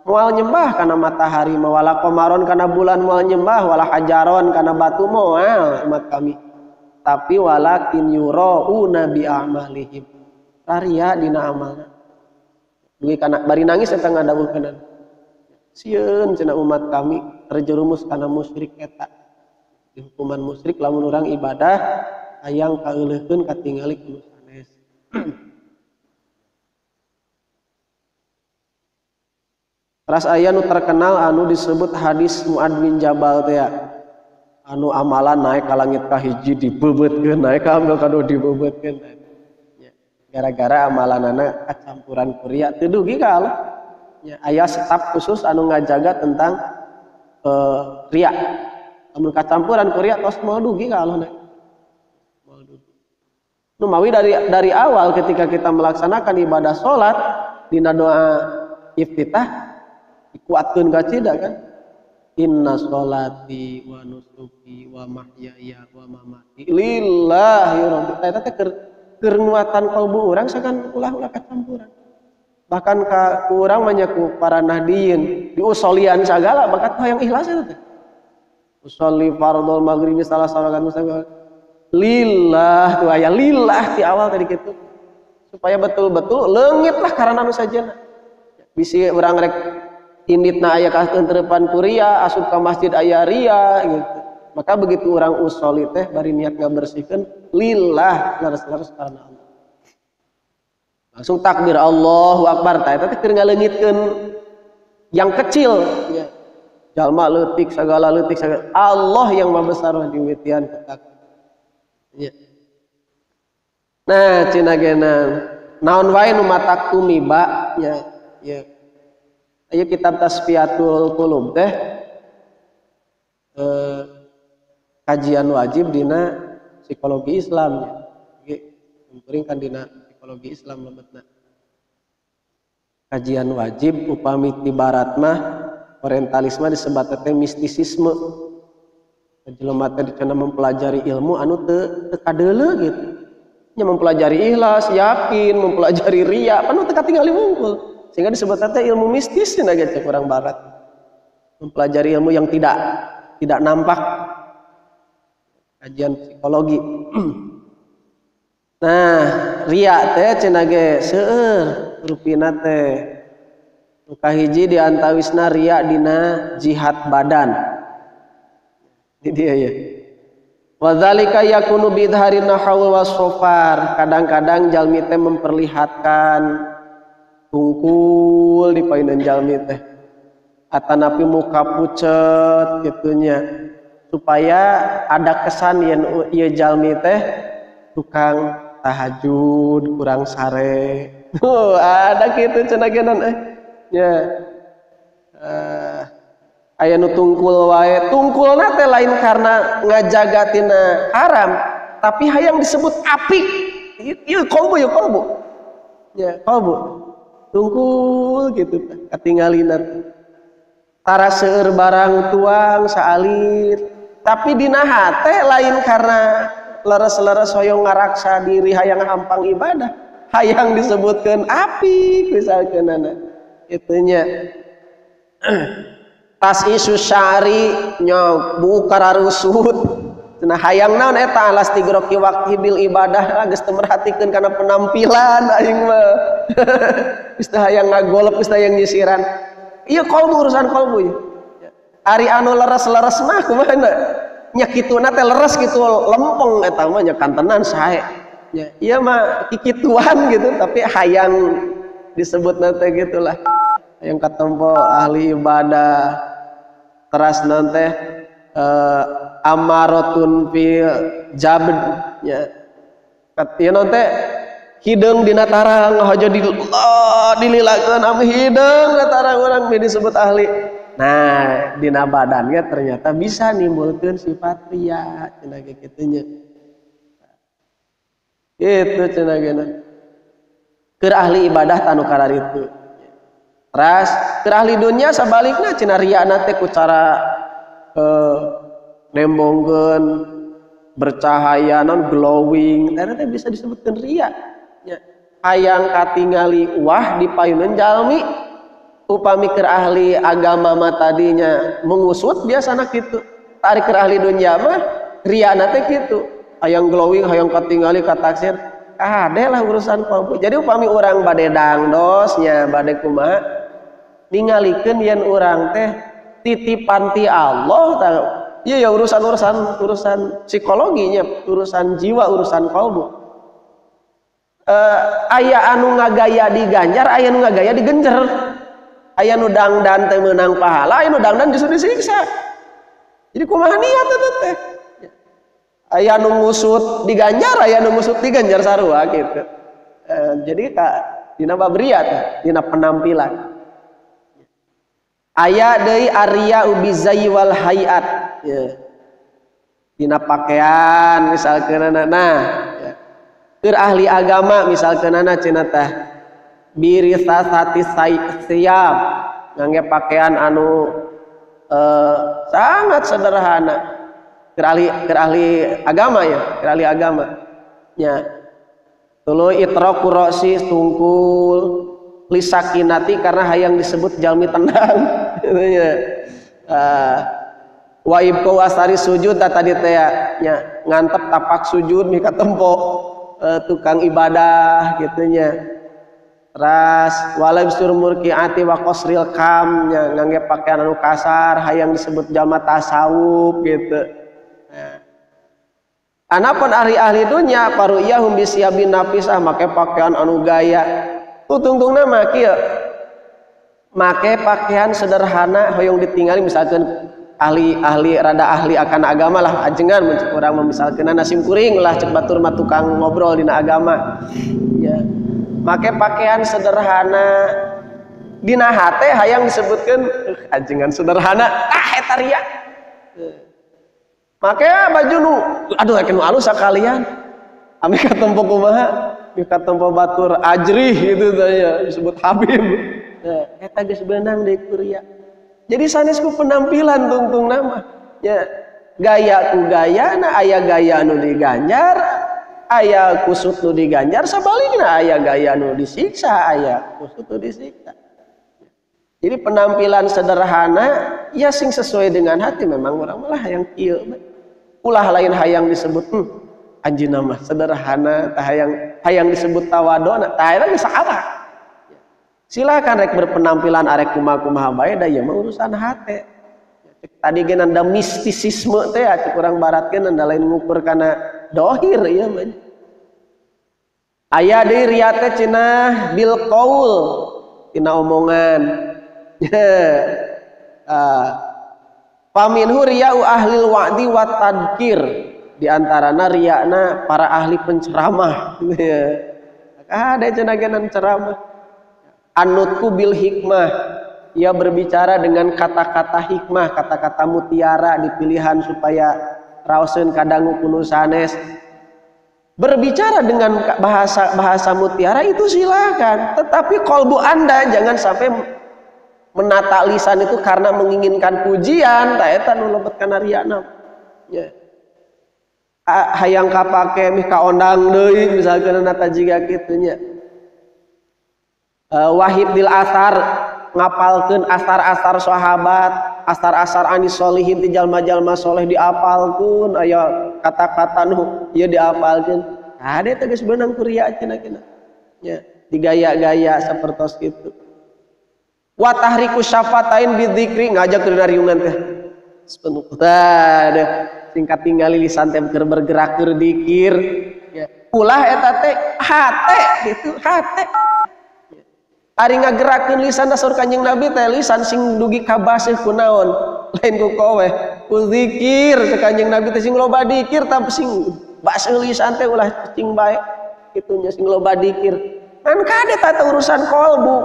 moal nyembah kana matahari, wala qamaron kana bulan moal nyembah, wala hajaron kana batu moal umat kami. Tapi walakin yurauna bi a'malihim, raria dina amalna. Dugi kana bari nangis eta ngadawuhkeun. Sieun cenah umat kami terjerumus kana musyrik eta. Di hukuman musyrik lamun urang ibadah hayang kaeuleuhkeun katingali ku sanes. Teras aya nu terkenal anu disebut hadis Muad bin Jabal teh anu amalan naik ka langit kahiji dibebeutkeun, naik ka ambil kadu dibebeutkeun. Gara-gara amalanana kacampuran ku riya teu dugi ka Allah. Nya aya staf khusus anu ngajaga tentang riya. Lamun kacampuran ku riya tos moal dugi ka Allah. Nu mawi dari awal ketika kita melaksanakan ibadah salat dina doa iftitah dikuatkeun kacida kan. Inna sholati wa nusuki wa mahyaya wa mamati lillahi rabbil alamin. Eta teh keur nguatan kalbu urang sakan ulah-ulah kacampuran. Bahkan ka urang mah nya ku para nahdiyin diusolian sagala bakat hayang ikhlas eta teh. Usolli fardhol maghribi salah rakaat mustaqim lillah tuh aya lillah ti awal tadi kitu. Supaya betul-betul leungit lah karena anu sajena. Bisi urang rek inditna aya kaentrepan ku ria, asup ka masjid aya ria gitu. Maka begitu orang usolli teh bari niat ngabersihkeun lillah leres-leres karena Allah. Langsung takbir Allahu Akbar tah eta teh keur ngaleungitkeun yang kecil ya. Jalma leutik segala leutik segala Allah yang maha besar dimitian ketak. Ya. Nah cenah gena naon wae nu matak tumiba nya ya. Ayo kitab Tasfiyatul Qulub teh kajian wajib dina psikologi Islam nya. Kuring kan dina psikologi Islam lebetna. Kajian wajib upami ti barat mah orientalisme disebat teh mistisisme. Jelema teh dicana mempelajari ilmu anu teu kadeuleu gitu. Nya mempelajari ikhlas, yakin, mempelajari riya, anu teu katingali wungkul. Sehingga disebut teh ilmu mistis cenah ge cek urang barat. Mempelajari ilmu yang tidak nampak. Kajian psikologi. Nah, riya teh cenah ge seueur rupina teh. Nu kahiji di antawisna riya dina jihad badan. Ini dia ya. Wadzalika yakunu bidharin nahwil wasfar. Kadang-kadang jalmi teh memperlihatkan tungkul di painan jalmi teh. Atanapi muka pucet gitunya. Supaya ada kesan yen ieu jalmi teh tukang tahajud, kurang sare. Oh, ada kitu cenah genan Ya. Aya nu tungkul wae, tungkulna teh lain karena ngajaga tina haram, tapi hayang disebut apik. Ieu kolbu, ieu kolbu. Ya, kolbu. Tungkul gitu katingalina. Tara seueur barang tuang saalit, tapi dina hate lain karena leres-leres hoyong ngaraksa diri hayang hampang ibadah, hayang disebutkeun apik misalkeunana. Itunya. Tas isu syari nya buka rusut cenah hayang naon eta alas tigroki waktu bil ibadah geus teu merhatikeun kana penampilan aing mah. Geus teu hayang ngagolep, geus teu hayang nyisiran. Ieu kolbu, urusan kolbu ieu. Ari anu leres-leres mah kumaha nya kituna teh leres kitu lempeng eta mah nya kantenan sae. Nya ieu mah kikituan gitu tapi hayang disebutna teh gitulah. Yang katempo ahli ibadah teras nanti amarotun fil jabd ya ieu nanti hideung dina tarang haja di dililakeun am hideung dina tarang urang disebut ahli. Nah dina badannya ternyata bisa nimbulkeun sifat riya cenah ge kitu nya kitu cenah ge keur ahli ibadah tanu kararitu. Teras keur ahli dunya sabalikna cenah riana teh ku cara nembongkeun bercahaya non glowing eta teh bisa disebutkeun riya nya. Hayang katingali wah di payunan jalmi upami keur ahli agama mah tadinya mengusut biasana kitu. Tarik keur ahli dunya mah riana teh kitu. Hayang glowing hayang katingali kataksir ah lah urusan kolbu. Jadi upami urang bade dangdosnya bade kumaha ningalikeun yen urang teh titipan ti Allah tah. Ieu ya urusan-urusan urusan psikologinya, urusan jiwa, urusan kolbu. Aya anu ngagaya diganjar, aya anu ngagaya digenjer. Aya nu dangdan teh meunang pahala, aya nu dangdan justru disiksa. Jadi kumaha niat eta teh? Aya nu ngusut diganjar, aya nu ngusut diganjar sarua gitu. Jadi ka dina babriat, dina penampilan. Aya deui arya ubizai wal hayat. Ya. Dina pakaian misalkeunana nah, ya. Keur ahli agama misalkeunana cenah teh birisasati siap ngangge pakaian anu sangat sederhana. Keur ahli agama ya, keur ahli agama nya. Tuluy itraqu ra'si tungkul lisakinati karena hayang disebut jalmi tenang gitu nya. Wa ibqau asari sujud tadi teh nya ngantep tapak sujud mika tempo tukang ibadah gitu nya. Ras walab surmurqiati wa qasril kam nya ngangge pakaian anu kasar hayang disebut jalma tasawuf gitu. Nah. Anapun ahli-ahli dunya paru'yahum bisyabin nafisah make pakaian anu gaya. Tutungtungna mah kieu. Make pakaian sederhana hoyong ditinggali misalkan ahli-ahli rada ahli akan agama lah ajengan mun cek urang mah misalkeun nasim kuring lah cek batur mah tukang ngobrol dina agama. Ya. Make pakaian sederhana dina hate hayang disebutkeun ajengan sederhana ah eta ria. Make baju nu aduh rek nu alus sakalian. Ami katempo kumaha? Mi katempo batur ajrih gitu teh ya disebut Habib. Nah, eta geus beunang deui ku ria. Jadi sanes ku penampilan tungtung nama. Ya, gaya ku gayana aya gaya nu diganjar, aya kusut nu diganjar, sabalikna aya gaya nu disiksa, aya kusut nu disiksa. Jadi penampilan sederhana ya sing sesuai dengan hati memang urang malah hayang kieu. Ulah lain hayang disebut anjeunna mah sederhana tah hayang disebut tawadona, tah eta geus salah. Silakan rek berpenampilan arek kumaha-kumaha bae da ieu mah urusan hate. Tadi ge nanda mistisisme teh cek urang barat ge nanda lain ngukur kana dohir ieu mah. Aya deui riya teh cenah bil qaul tina omongan. Paminhu riya'u ahlil wa'di wa tadkir, di antarana riya'na para ahli penceramah. Ada cenah genan ceramah. Anutku bil hikmah, ia berbicara dengan kata-kata hikmah, kata-kata mutiara dipilihan supaya raoseun kadangu ku nu sanes. Berbicara dengan bahasa mutiara itu silakan, tetapi kolbu Anda jangan sampai menata lisan itu karena menginginkan pujian, tah eta nu lebet kana riyana. Ya. Hayang kapake mih kaondang deui misalkan nata jiga kitu nya. Wahid bil asar ngapalkeun asar-asar sahabat, asar-asar anis solihin ti jalma-jalma soleh diapalkeun, aya kata-kata nu ieu diapalkeun. Ada teh geus beunang ku riya cenah cenah. Ya, digaya-gaya sapertos kitu. Wa tahriku syafatain bidzikri ngajak dina riungan teh. Sepenuh tah singkat tinggali lisan teh keur bergerak keur dikir. Ya. Ulah eta teh hate gitu, hate. Ari ngagerakeun lisan dasar Kanjeng Nabi teh lisan sing dugi ka baseuh ku naon lain ku kowe ku zikir Kanjeng Nabi teh sing loba dikir tapi sing baseuh lisan teh ulah cicing bae kitu nya sing loba dikir kan kade tata urusan kolbu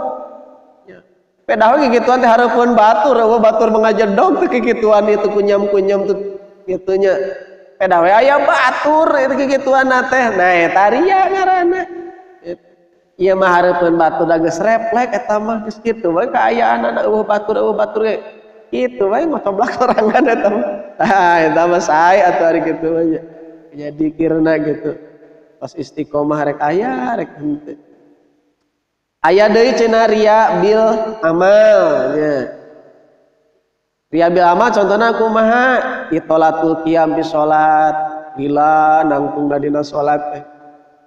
pedah we kikituan teh hareupeun batur eueuh batur mengajedog teh kikituan itu kunyam-kunyam tuh kitu nya pedah we aya batur itu kikituan teh nah eta ria ngaranna. Ieu mah hareupeun batur da geus reflek eta mah geus kitu we kaayaanana eueuh batur ge kitu we ngocoblak sorangan eta mah. Tah eta mah sae atuh ari kitu mah nya. Nya dikirna gitu. Pas istiqomah rek aya rek henteu. Aya deui cenah riya bil amal nya. Riya bil amal contohna kumaha? Itolatul qiyam bi salat, lila nangtung dina salat teh.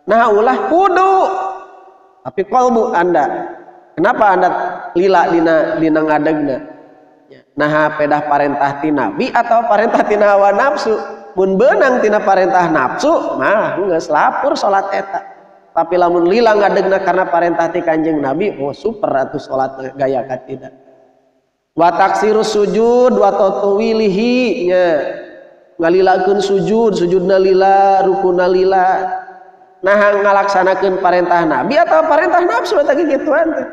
Nah ulah kudu tapi kolbu Anda, kenapa Anda lila dina ngadegna? Nah pedah parentah ti nabi atau parentah tina hawa nafsu? Mun beunang tina parentah nafsu, mah geus lapur salat eta. Tapi lamun lila ngadegna karena parentah ti Kanjeng Nabi, oh super atuh salat gaya katina. Wa taksiru sujud wa tatwilihi nya. Ngalilakeun sujud, sujudna lila, rukuna lila. Nah ngalaksanakeun parentah Nabi atau parentah nafsu eta kikituan teh.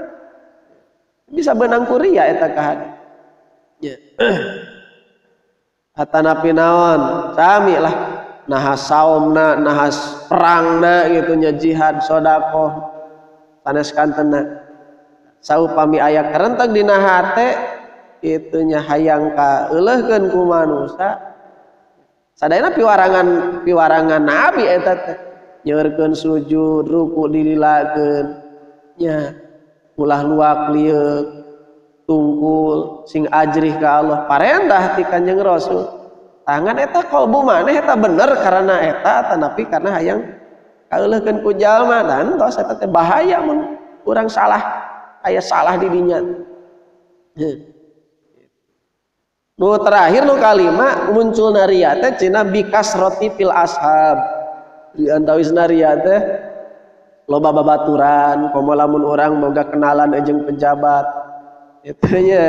Bisa beunang ku riya eta kahade. Nya. Atanapi naon? Sami lah. Naha saumna, naha perangna gitu nya jihad sedekah sanes kantena. Saupami aya karenteg dina hate kitu nya hayang kaeuleuhkeun ku manusa. Sadayana piwarangan Nabi eta teh. Nyeurkeun sujud, ruku dililakeun nya, ulah luak lieuk. tungkul sing ajrih ka Allah parentah ti Kanjeng Rasul tangan eta kalbu maneh eta bener karena eta tanapi karena hayang kaeuleuhkeun ku jalma dan tos eta teh bahaya mun urang salah aya salah di dinya. Nu terakhir nu kalima munculna riya teh cenah bikasroti fil ashab. Di antawisna riya teh loba babaturan komo lamun urang boga kenalan jeung pejabat itu nya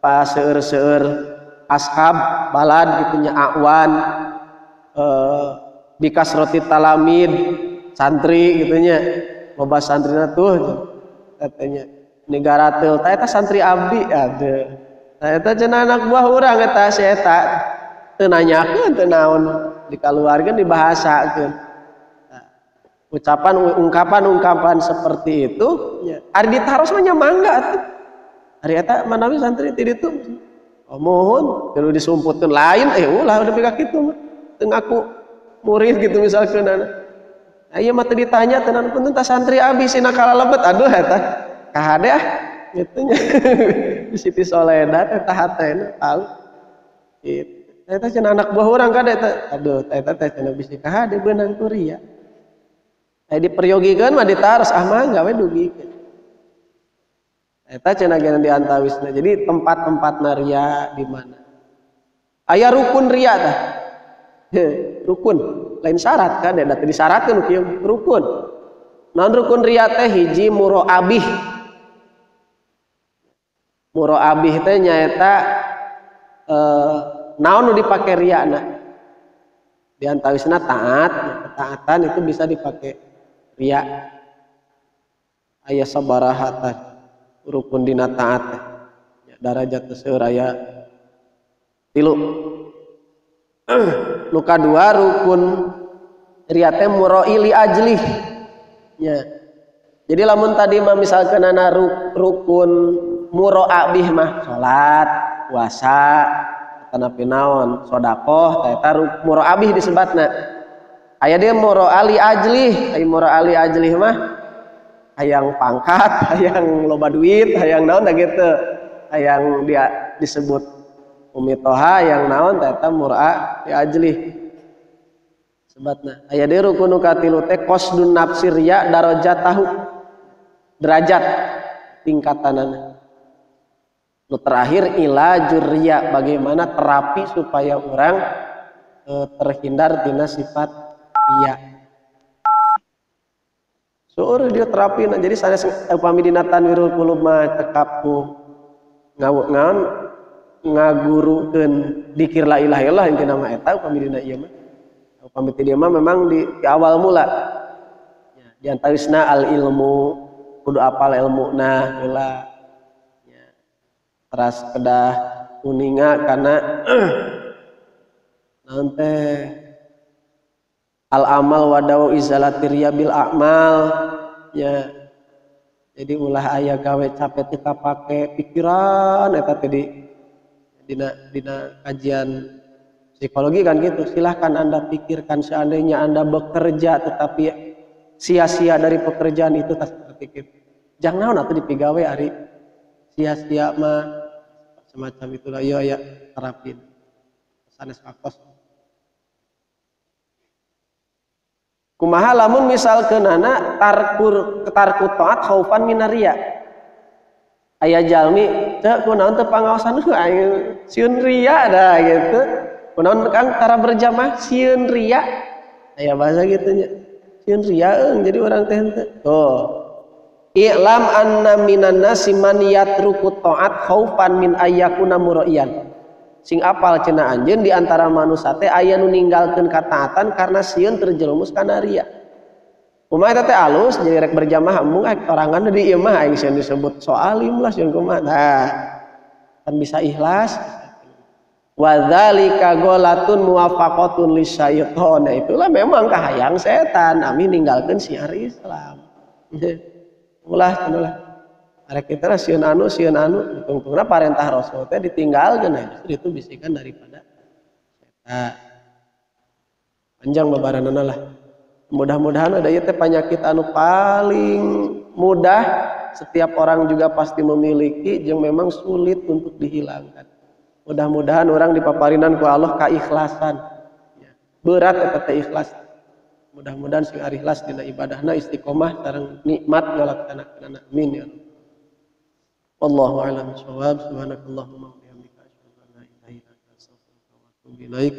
pas seueur-seueur ashab balad gitu nya awan bikasroti talamid santri gitu nya loba santrina tuh katanya negara teu ta eta santri abdi ade ta eta cenah anak buah urang eta si eta teu nanyakeun teu naon dikaluarkeun dibahasakeun. Nah, ucapan ungkapan-ungkapan seperti itu nya ari ditaros mah nya mangga atuh ari eta manawi santri ti ditu oh mohon kudu disumputkeun lain ulah udah pika kitu mah teu ngaku murid gitu misalkan anak. Nah, ieu mah teu ditanya tenan punten tah santri abi sina kalalebet aduh eta kahade ah gitu nya. Di Siti Soleda eta hatena tahu. Gitu. Eta cenah anak buah urang kade eta. Aduh eta teh cenah bisi kahade beunang ku ria. Aya diperyogikeun mah ditaros ah mah gawe dugikeun. Eta cenah geuna di antawisna. Jadi tempat-tempat ria di mana? Aya rukun ria tah. Rukun lain syarat kan da teu disyaratkeun kieu rukun. Naon rukun ria teh hiji muroabih. Muroabih teh nyaeta naon nu dipake riana? Di antawisna taat, ketaatan itu bisa dipake ria. Aya sabaraha tah rukun dina taat teh. Ya, darajat seueur aya 3. Nu kadua rukun ria teh muroi li ajlih. Ya. Jadi lamun tadi mah misalkan ana rukun muroabih mah salat, puasa, tanapi naon, sedekah, eta muroabih disebatna. Aya deui muroa li ajlih, aya muroa li ajlih mah hayang pangkat, hayang loba duit, hayang naon da gitu. Hayang dia disebut Umi Toha yang naon eta mur'a li ajlih sebatna. Aya deui rukun nu katilu teh qasdun nafsi riya darajatahu, derajat tingkatanana. Nu terakhir ilajur riya, bagaimana terapi supaya orang terhindar tina sifat riya. Seueur dia terapi, nah, jadi sanes upami dina tanwirul qulub mah cekap ku ngaon ngagurukeun dikir la ilaha illallah intina mah eta upami dina ieu mah. Upami ti dieu mah memang di awal mula. Ya, di antawisna al ilmu kudu apal ilmuna heula. Ya. Teras kedah uninga kana naon teh al amal wa dawu izalati riya bil a'mal. Ya. Jadi ulah aya gawe capek teu kapake pikiran eta teh di dina kajian psikologi kan gitu. Silahkan Anda pikirkan seandainya Anda bekerja tetapi sia-sia dari pekerjaan itu tak seperti itu. Jangan naon atuh dipigawe ari sia-sia mah semacam itulah ieu aya terapin. Sanes waktos. Kumaha lamun misalkeunana tarku taat khaufan minaria. Aya jalmi teu kunaon teu pangaosan aing sieun ria dah gitu. Kunaon Kang tara berjamaah sieun ria. Aya bahasa kitu nya. Sieun ria eung jadi urang teh henteu. Tuh. I'lam anna minan nasi man yatruku taat khaufan min ayyakuna muraiyan. Sing apal cenah anjeun di antara manusia teh aya nu ninggalkeun kataatan karena sieun terjerumus kana ria. Kumaha eta teh alus jadi rek berjamaah embung orangan di ieu mah aing sieun disebut so alim lah sieun kumaha. Nah, kan bisa ikhlas. Wa dzalika ghalatun muwafaqatun lisyaiton. Nah, itulah memang kahayang setan ami ninggalkeun syiar Islam. Ulah cenah. Arek kita lah sieun anu tungtungna parentah Rasul teh ditinggalkeun nah justru itu bisikan daripada setan. Panjang babaranana lah. Mudah-mudahan ada ieu teh penyakit anu paling Mudah, setiap orang juga pasti memiliki, jeung memang sulit untuk dihilangkan. Mudah-mudahan orang dipaparinan ku Allah keikhlasan. Ya. Berat eta teh ikhlas. Mudah-mudahan sing ikhlas dina ibadahna, istiqomah sareng nikmat ngalaksanakeunana. Amin ya Allah. Wallahu a'lam bishawab. Subhanakallahumma wa bihamdika asyhadu an la ilaha illa anta astaghfiruka wa atubu ilaik.